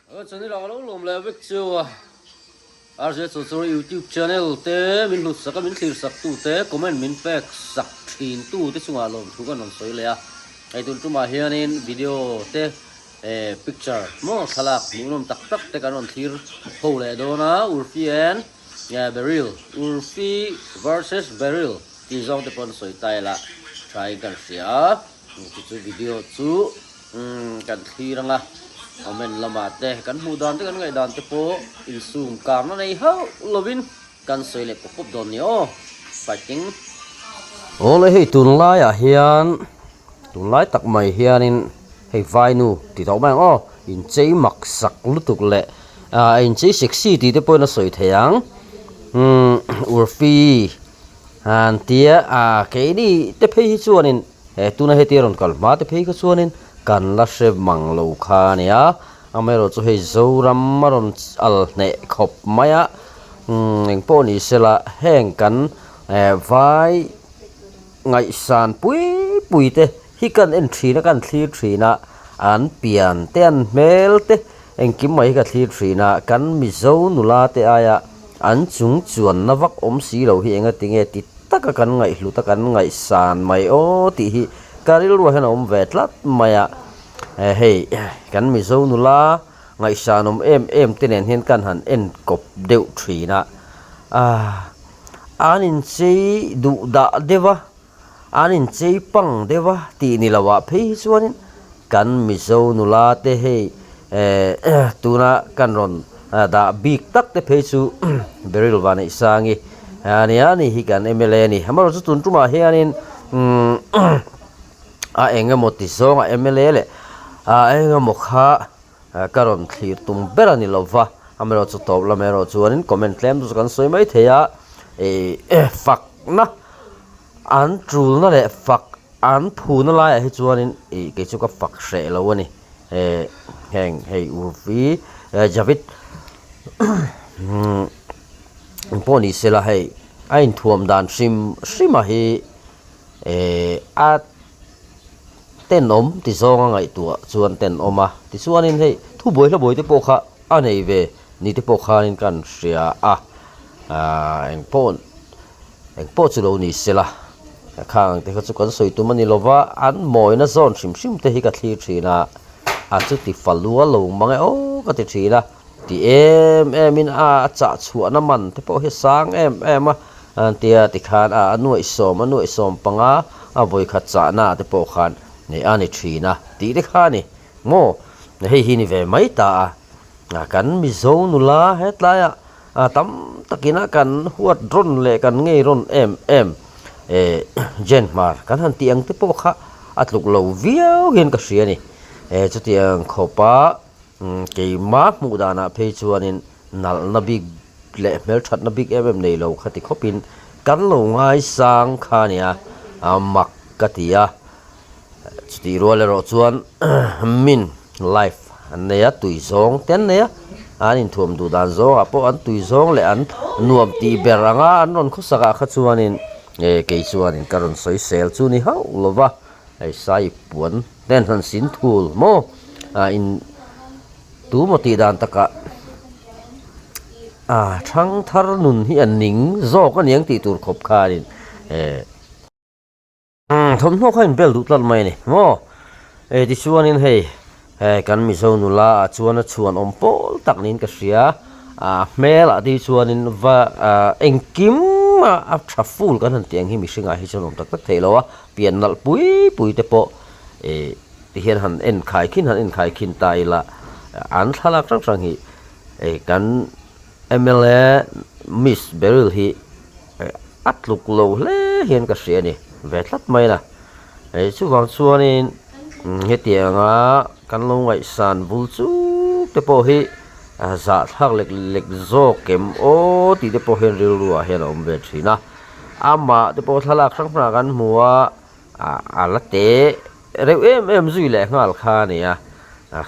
Channel ah ka lo lawm leh vek cheu a, RJ Chawchawr YouTube channel te min hlut sak a min thlir sak tu te comment min pek sak thin tu te chungah lawmthu kan rawn sawi leh a, hei tun tumah hianin video te eh picture maw thlalak hmuhnawm tak tak te kan rawn thlir ho leh dawn a, Urfi and Beryl, Urfi versus Beryl tih zawng te pawh an sawi ta ila tha in kan hria a, chu chu video chu. Umm kan thlir anga comment lamah te kan hmuh dan te kan ngaih dan te pawh insum karna nei hauh lovin kan sawi leh pawp pawp dawn ni aw fighting. Awle hei tunlaiah hian tunlai tak mai hianin hei vainu ti tawh mai ang aw inchei mak sak lutuk leh ah inchei sexy tih te pawhin a sawi thei ang umm urfi an tia ah keini te phei hi chuanin. He tuna heti a rawn kal hma te phei kha chuanin kan la hre mang lo kha a nia, amaherawhchu hei Zoram a rawn al hneh khawp mai a, umm engpawh ni sela heng kan vai ngaihsan pui pui te hi kan en thin a kan thlir thin a, an pian te an hmel te engkim mai hi ka thlir thin a, kan Mizo nula te aia an chung chuanna vak awm si lo hi engatinge ti taka kan ngaihhlut a kan ngaihsan mai aw tih hi ka rilruah hian a awm ve tlat mai a, hei kan Mizo nula ngaihsan awm em em te nen hian kan han en kawp deuh thin a, ah an inchei duh dah deuh a, an inchei pang deuh a tih ni loh ah phei hi chuanin kan Mizo nula te hei eh tuna kan rawn dah bik tak te phei chu Beryl Vanneihsangi a nia ani hi kan mla a ni amaherawh chu tun tumah hianin umm a eng emaw ti zawng a mla leh a eng emaw kha ka rawn thlir tum ber a ni lova amaherawh chu tawp lam erawh chuanin comment tlem chu kan sawi mai thei a ih fakna an tulna leh fak an phuna laiah hi chuanin ih kei chu ka fak hreh lo a ni eh heng hei Urfi Javid Eng pawh ni sela hei a inthuam dan hrim hrim a hi eh a tenawm ti zawng a ngaihtuah chuan tenawm a tichuanin hei thubuai hlabuai te pawh kha a nei ve ni te pawh khanin kan hria a ah eng pawh eng pawh chu lo ni sela khang ang te kha chu kan sawi tum a ni lova an mawina zawn hrim hrim te hi ka thlir thin a a chuti falua lo mang e aw ka ti thin a. Ti em em in a chah chhuahna man te pawh hi a sang em em a, an tia tikhan a a nuaihsawm a nuaihsawm panga a vawikhat chahna te pawh khan nei a ni thin a tih te kha a ni maw hei hi ni ve mai ta a, kan Mizo nula hetlaiah tam takin a kan huat rawn leh kan ngei rawn em em eh Jen Hmar kan han tih ang te pawh kha a tluk lo viau hian ka hria a ni, eh chutiang khawpa. Keimah hmuh danah phei chuanin nalhna bik leh hmelthatna bik em em nei lo kha ti khawpin kan lo ngaisang kha a nia, a mak ka ti a. Chutih rual erawh chuan min life an nei a, tui zawng te an nei a, an inthuam duh dan zawngah pawh an tui zawng leh an nuam tih ber anga an rawn khawsakah kha chuanin kei chuanin ka rawn sawisel chu ni hauh lo va. Hei sai puan ten han sin thul maw ah in tu maw tih dan takah ah thang thar nun hi a ning zawk a niang tih tur khawp khanin eh thawmhnaw kha in bel duh tlat mai a ni maw eh tichuanin hei He kan Mizo nula ah chuan a chhuan awm pawl tak niin ka hria, a hmel ah te hi chuanin va engkim a a tha full kan han tih ang hi mihring ah hi chuan awm tak tak theih lo a, pian nalh pui pui te pawh ih ti hian han en khai khin han en khai khin ta ila an thlalak hrang hrang hi ih kan mla Miss Beryl hi a tluk lo hle hian ka hria a ni ve tlat mai a. Hei chuvang chuanin hetianga kan lo ngaihsan bul chuk te pawh hi zahthlak lek lek zawk em aw tih te pawh hian rilru ah hian a awm ve thin a, amah te pawh thlalak hrang hrang ah kan hmu a, a la te reuh em em zui leh nghal kha a ni a,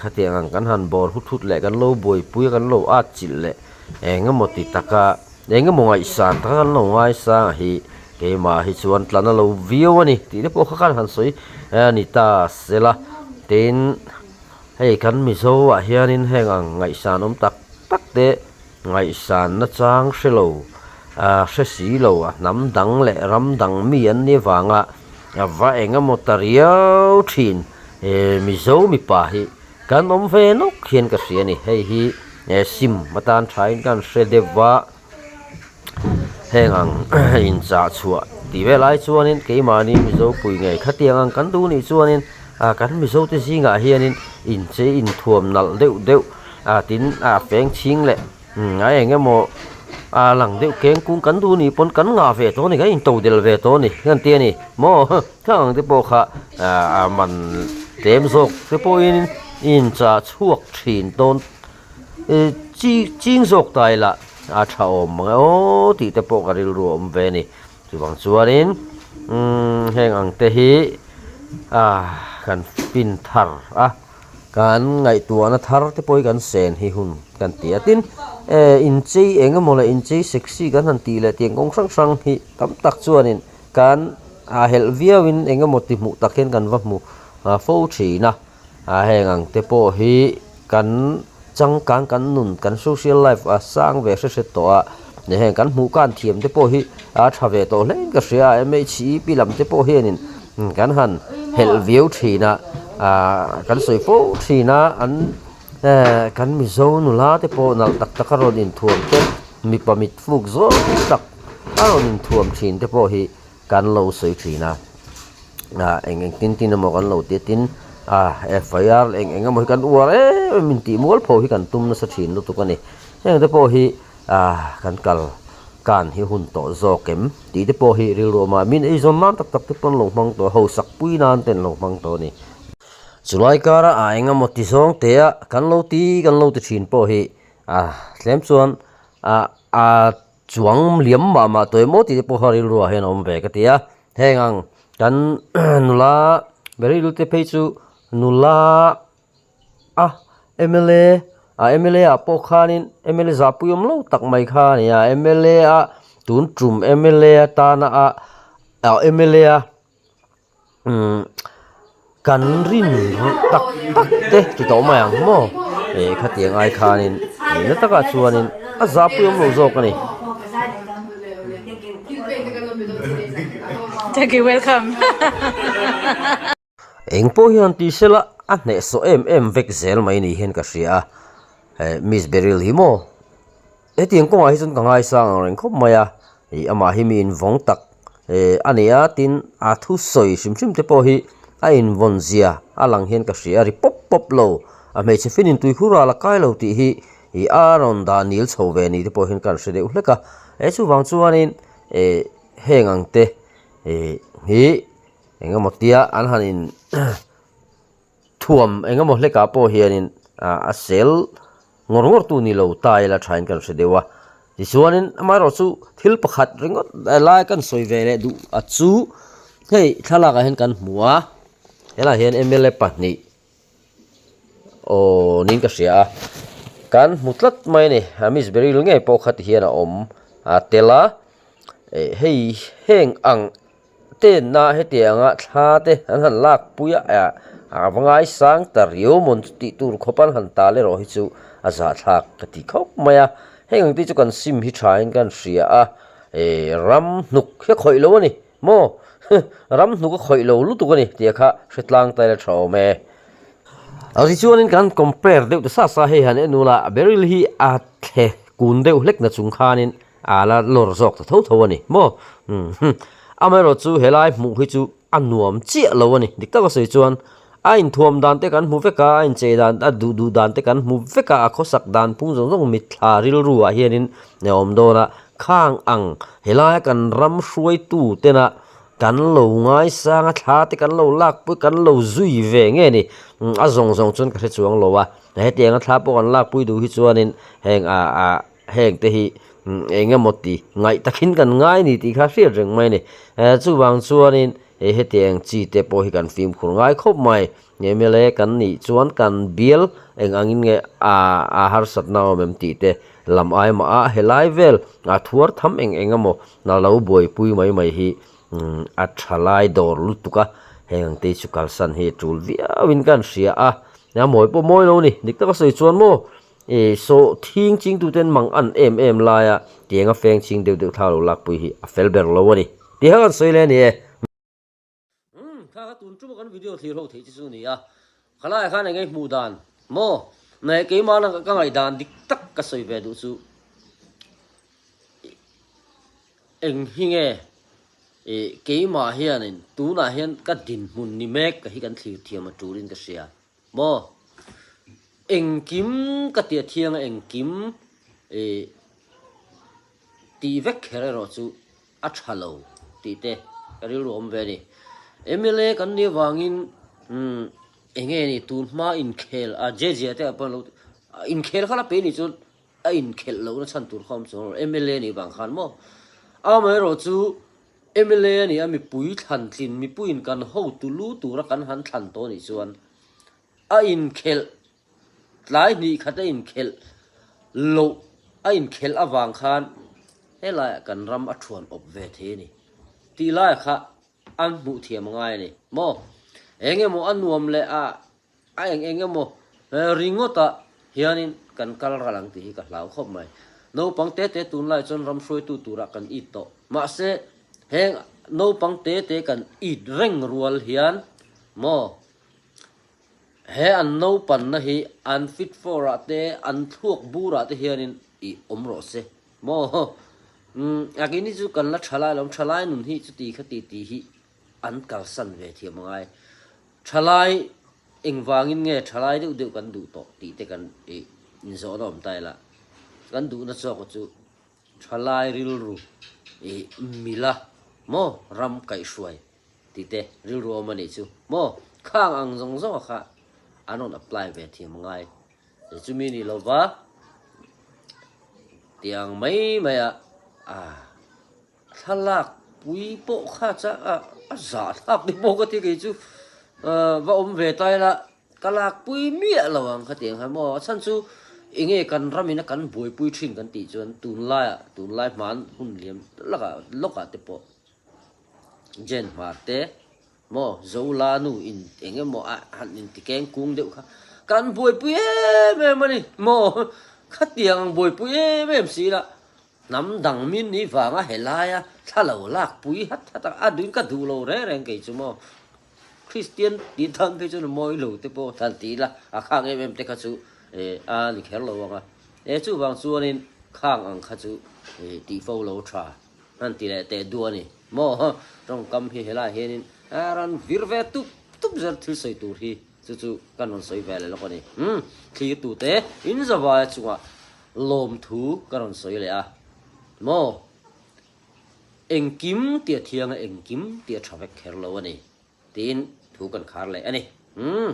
khatiang ang kan han bawr hut hut leh kan lo buaipui a kan lo at chilh leh eng emaw ti taka eng emaw ngaihsan taka kan lo ngaisang a hi keimah hi chuan tlan a lo viau a ni tih te pawh kha khan han sawi a ni ta sela tin Hei kan Mizo ah hianin heng ang ngaihsan awm tak tak te ngaihsan nachang hre lo ah hre si lo a hnam dang leh ram dang mi an nih avanga a va eng emaw ta riau thin eh Mizo mipa hi kan awm ve nawk hian ka hria a ni. Hei hi eh sim atan thain ka han hre deuh va. Heng ang inchah chhuah tih vel ai chuanin keimahni Mizo pui ngei khatiang ang kan duh nih chuanin ah kan Mizo te zingah hianin inchei inthuam nalh deuh deuh ah tin ah feng chhing leh a eng emaw ah lang deuh keng kung kan duh nih pawn kan ngah ve tawh a ni kan into del ve tawh a ni hian tia ni maw khang ang te pawh kha ah man tlem zawk te pawhin inchah chhuak thin dawn. Chi ching zawk ta ila a tha awm mang e aw tih te pawh ka rilru a awm ve a ni. Chuvang chuanin umm heng ang te hi ah kan fin thar a, kan ngaihtuahna thar te pawh hi kan sen hi hun kan ti a. Tin eh inchei eng emaw leh inchei sexy kan han tih leh tiang kawng hrang hrang hi tam tak chuanin kan ah helh viauin eng emaw ti hmuh tak hian kan va hmu fo thin a. A heng ang te pawh hi kan changkang kan nun kan social life a sang ve hre hre tawh a ni heng kan hmuh kan thiam te pawh hi a tha ve tawh hle in ka hria a mhep lam te pawh hianin kan han helh viau thin a ah kan sawi fo thin a an eh kan mizo nula te pawh nalh tak tak a rawn inthuam te mipa mit fuk zawng tak a rawn inthuam thin te pawh hi. Kan lo sawi thin a, ah eng eng tin tin emaw kan lo ti a tin ah FIR leh eng eng emaw hi kan uar em em in tih mual pho hi kan tum nasa thin lutuk a ni. Heng te pawh hi ah kan kal kan hi hun tawh zawk em tih te pawh hi rilru awm a, min eizawn nan tak tak te pawn lo hmang tawh a, hausak pui nan te an lo hmang tawh a ni. Chulai kara ah eng emaw ti zawng te a kan lo ti kan lo ti thin pawh hi ah tlem chuan ah ah. Chuang liam mah mah tawh emaw tih te pawh kha rilruah hian a awm ve ka ti a, heng ang kan nula Beryl te phei chu nula a mla a mla ah pawh khanin mla zahpui awm lo tak mai kha a ni a, mla a tun tum mla atana a mla a. Umm kan rin tak tak te ti tawh mai ang maw eh khatiang ai khanin nihna takah chuanin a zahpui awm lo zawk a ni. Thank you welcome. Eng pawh hian ti sela a hnehsawh em em vek zel mai ni hian ka hria a eh Miss Beryl hi maw. Hetiang kawngah hi chuan ka ngaisang ang reng khawp mai a, ih amah hi mi invawng tak eh a ni a, tin a thusawi hrim hrim te pawh hi a invawn zia a lang hian ka hria a, ri pawp pawp lo, a hmeichhe fin in tuikhur ral a kai lo tih hi ih a rawn dah nil chho ve ni te pawh hian ka han hre deuh hlek a, eh chuvang chuanin eh heng ang te eh hi eng emaw tia an han in Thuam eng emaw hlekah pawh hianin a sel ngawr ngawr tu ni lo ta ila thain kan hre deuh a. Tichuanin amaherawhchu thil pakhat ringawt lai kan sawi ve leh duh a chu hei thlalakah hian kan hmu a, helaiah hian mla pahnih aw niin ka hria a, kan hmu tlat mai a ni. Miss Beryl ngei pawh kha tihian a awm a tel a, hei heng ang Tenna hetianga thla te an han lak pui a, a va ngaisang ta riau mawn chu tih tur khawp an han tal erawh hi chu a zahthlak ka ti khawp mai a. Heng ang te chu kan sim hi thain kan hria a, eh ram hnuk hi a khawih lo a ni maw? Ram hnuk a khawih lo lutuk a ni tih kha hre tlang ta ila tha awm e. A tichuanin kan compare deuh ta sa sa hei han en ula Beryl hi a thle kun deuh hlek na chung khanin A la lawr zawk ta tho tho a ni maw? Umm amaherawh chu helai hmuh hi chu a nuam chiah lo a ni. Dik taka sawi chuan a inthuam dan te kan hmu vek a, a inchei dan a duh duh dan te kan hmu vek a, a khawsak dan phung zawng zawng mitthla rilru ah hianin a awm dawn a. Khang ang helaia kan ram hruaitu tena kan lo ngaisang a, thla te kan lo lakpui kan lo zui ve nge ni? A zawng zawng chuan ka hre chuang lo a, hetianga thla pawh kan lakpui duh hi chuanin heng ah ah Heng te hi eng emaw ti ngaih takin kan ngai ni tih kha hriat reng mai a ni. Chuvang chuanin hei hetiang chi te pawh hi kan fimkhur ngai khawp mai. Mla kan nih chuan kan bial eng angin nge a harsatna awm em tih te lam ai mah a, helai vel a thuar tham eng eng emaw na lo buaipui mai mai hi a tha lai dawr lutuk a, heng ang te hi chu kalsan hi a tul viauin kan hria a. A mawi pawh mawi lo a ni. Dik taka sawi chuan maw ih saw thing chingtuten mang an em em laia tianga feng ching deuh deuh thla lo lakpui hi a fel ber lo a ni. Tih kha kan sawi leh a ni e. Umm kha kha tun tuma kan video thlir ho theih che chu ni a. Khalaiah khan eng nge hmuh dan maw? Neh keimah ka ngaihdan dik tak ka sawi ve duh chu eng hi nge ih keimah hianin tunah hian ka dinhmun ni mek ka hi kan thlir thiam a tulin ka hria maw? Engkim ka tia thiang a engkim ih tih vek kher erawh chu a tha lo tih te ka rilru awm ve a ni. Mla kan nih avangin umm eng nge ni tun hma inkhel a JJ te ah pawh an lo inkhel kha la pe nih chuan a inkhelh lohna chhan tur kha awm chuang lo mla nih vang khan maw. Amaherawhchu mla a nih a mipui thlan tlin mipuiin kan hotu lu tura kan han thlan tawh nih chuan a inkhelh Tlai hnih khat a inkhelh loh a inkhelh avang khan helaiah kan ram a thuan awp ve thei a ni tih laiah kha an hmuh thiam a ngai a ni maw? Eng emaw a nuam leh a a eng eng emaw ringawtah hianin kan kal ral ang tih hi ka hlau khawp mai. Naupang te te tunlai chuan ram hruaitu turah kan it tawh. Mahse heng naupang te te kan it reng rual hian maw? He an naupanna hi an fit for ah te an thluak bur ah te hianin ih awm rawh se maw umm a keini chu kan la thalai lo thalai nun hi chuti kha ti tih hi an kalsan ve thiam a ngai thalai engvangin nge thalai deuh deuh kan duh tawh tih te kan ih inzawhna awm ta ila kan duhna chawk chu thalai rilru ih mila maw ram kaihhruai Tih te rilru awm a nih chu maw? Khang ang zawng zawng a kha an rawn apply ve thiam a ngai. Chumi nih lova tiang mai mai a ah thlalak pui pawh kha cha a a zah thlak ni pawh ka ti kei chu va awm ve ta ila ka lak pui miah lo ang kha tiang khan maw a chhan chu enge kan ram in a kan buaipui thin kan tih chuan tunlaiah tunlai hman hun liam lakah lawkah te pawh Jen hmar te maw Zola nu in eng emaw a han inti keng kung deuh kha kan buaipui em em a ni maw khatiang ang buaipui em em si la hnam dang min ni vanga helaia thla lo lak pui hat hat a a duhin ka duh lo reng reng kei chu maw Kristian tih tan phei chuan mawi lo te pawh han ti ila a khang em em te kha chu eh a ni kher lo ang a e chuvang chuanin khang ang kha chu eh tih fo lo tha. Han ti leh teh duh a ni maw? Tawngkam hi helaiah hianin a rawn vir ve tup tup zel thil sawi tur hi chu chu kan rawn sawi ve leh lawk a ni. Umm thlirtute in zavaia chungah lawmthu ka rawn sawi leh a maw? Engkim tih a thiang a, engkim tih a tha vek kher lo a ni tiin thu kan khar leh a ni. Umm.